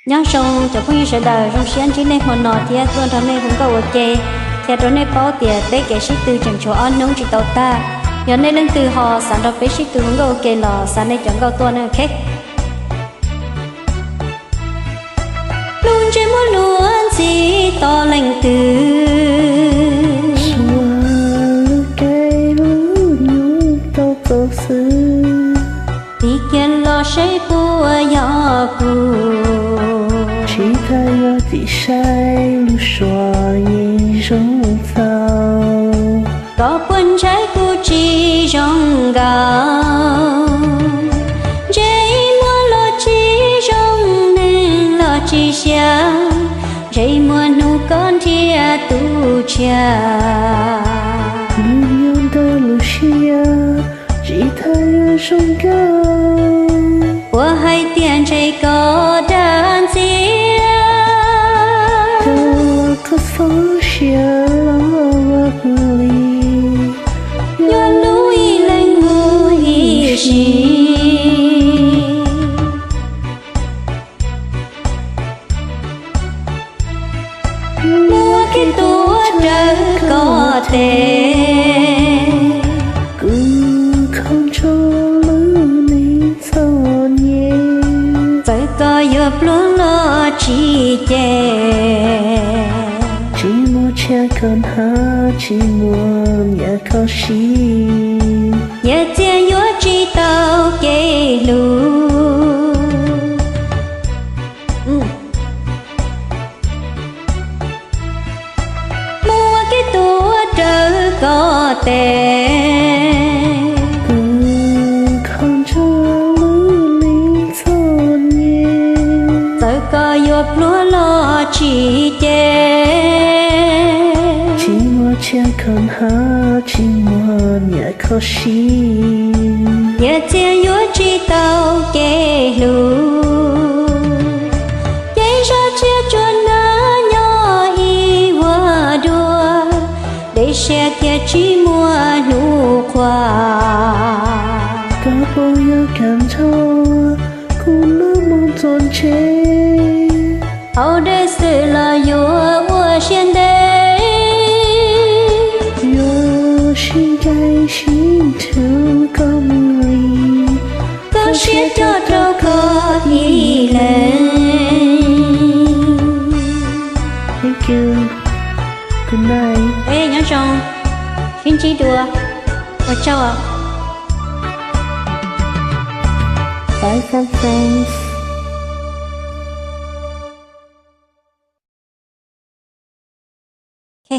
Nyob zoo cov phooj ywg sawv daws, zoo siab ntsib nej hmo no thiab tuaj nrog nej hu nkauj ua ke, qhia rau nej paub tias peb kev sib tw tseem tshuav ob hnub tsis tau tag. Yog nej leej twg ho xav nrog peb sib tw hu nkauj ua ke los xa nej cov nkauj tuaj nawb. Lub ntsej muag luag ntxhi tos leej twg, suav lub caij lub nyoog tau txaus xwb. Tig kiag los seb puas yog kuv, tsis tas yog tim saib lub suav yeej zoo txaus. Koj puas ntshai kuv tsis zoo nkaus? Ntsej muag los tsis zoo, neeg los tsis siab, ntsej muag hnub koj nrhiav tus tshiab. Lub nyoog ntawm lub siab, tsis tas yog zoo nkaus. Puas hais tias ntshe koj dag ntxias? Koj txhob siab los ua kuv li, yuav lub ib leeg mus ib sim. Muab kev tuag rawv koj tes, kuv kho nrho lub neej txom nyem. Txawm koj yuav pluag los tsis cem, tsis muaj tshiab koj hnab, tsis muaj nyiaj koj siv. Nyiaj txiag yuav tsis tau kev hlub. Muab kev tuag rawv koj tes, kuv kho nrho lub neej txom nyem. Txawm koj yuav pluag los tsis cem, tsis muaj tshiab koj hnab, tsis muaj nyiaj koj siv. Nyiaj txiag yuav tsis tau kev hlub. Ces zaj tshiab tsuas hnyav nyob ib vuag dua, dej siab thiaj tsis muaj hnub qhuav. Koj puas yuav kam nrog kuv noj mov txog ntse? Haus dej xwb los yuav ua siab ntev, yuav sib ncaim sib nrhuv koj mus li. Koj siab coj rau koj ib leeg. Thank you. Good night. Nyob zoo, sib ntsib dua, ua tsaug. Bye from France.